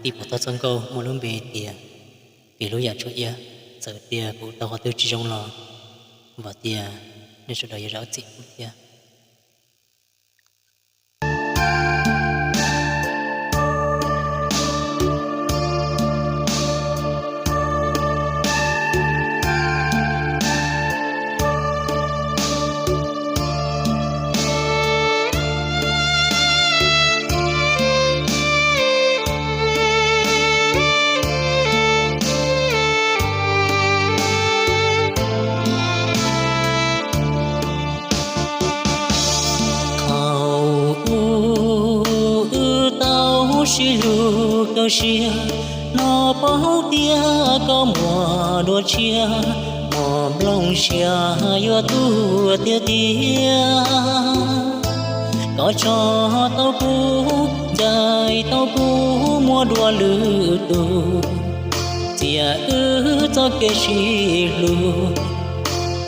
ib puas txoj nkauj muaj lub npe tias Vim Lub Yam Tshuab Iab. Txawm tias kuv tau qhov twg tsis zoo los vam tias nej sawv daws yuav zam txim kuv thiab. Thaum ub wb tau sib hlub kawg siab, hnov paub tias koj muaj dua tshiab, muaj nplooj siab yuav tuag tiag tiag. Koj tso tau kuv, ncaim tau kuv muaj dua lwm tus, txiav wb txoj kev sib hlub,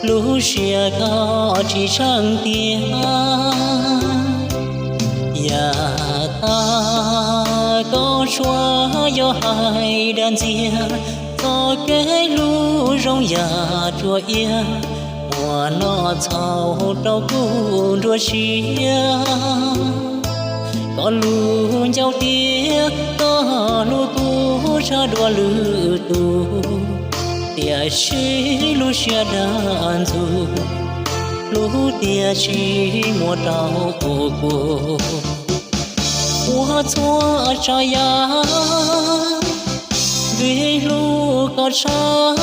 lub siab koj tsis tsheej tiag. Yam tag koj suav yog hais dag ntxiag, txoj kev hlub zoo yam tshuab iab, muaj noj txhaum rau kuv nruab siab. Koj lub ncauj tiab, koj hlub kuv tshaj dua lwm tus, tiam sis lub siab dag ntxug, hlub tiam sis muab rau kuv. Ua txhua tsav yam vim hlub koj tshaj,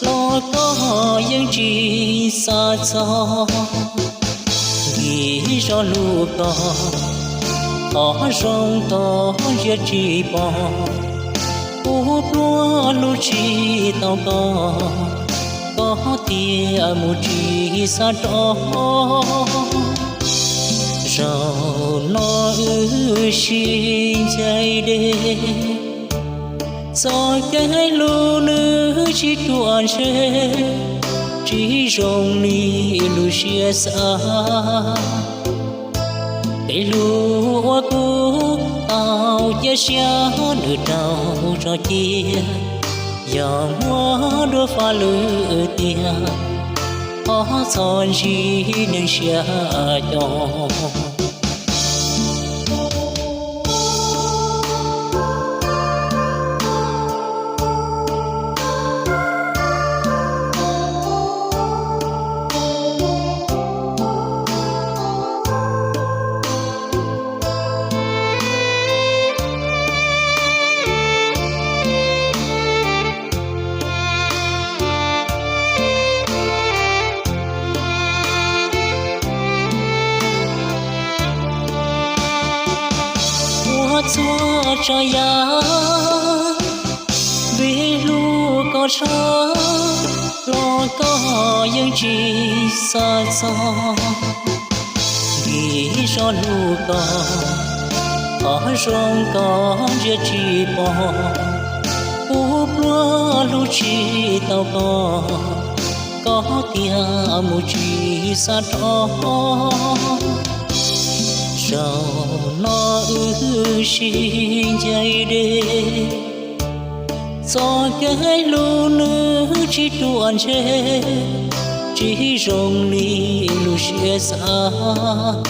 los koj yeej tsis xav txog. Vim zoj hlub koj, qhov zoo koj ntsia tsis pom, kuv pluag hlub tsis tau koj, koj tias mus tsis xav rov. Zaum no wb sib ncaim deb, txoj kev hlub nws tsis ruam ntshe, tsis zoo li lub siab xav. Kev hlub uas kuv tau cia siab nws raug tso cia, yog muab dua faj lwm tiag, thov txhob ntsib neeg siab co. Ua txhua tsav yam vim hlub koj tshaj, los koj yeej tsis xav txog. Vim zoj hlub koj, qhov zoo koj ntsia tsis pom, kuv pluag hlub tsis tau koj, koj tias mus tsis xav rov. Zaum no wb sib ncaim deb, txoj kev hlub nws tsis ruam ntshe, tsis zoo li lub siab xav.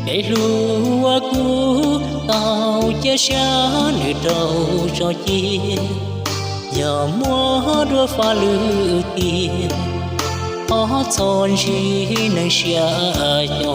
Kev hlub uas kuv tau cia siab nws raug tso cia, yog muab dua faj lwm tiag, thov txhob ntsib neeg siab co.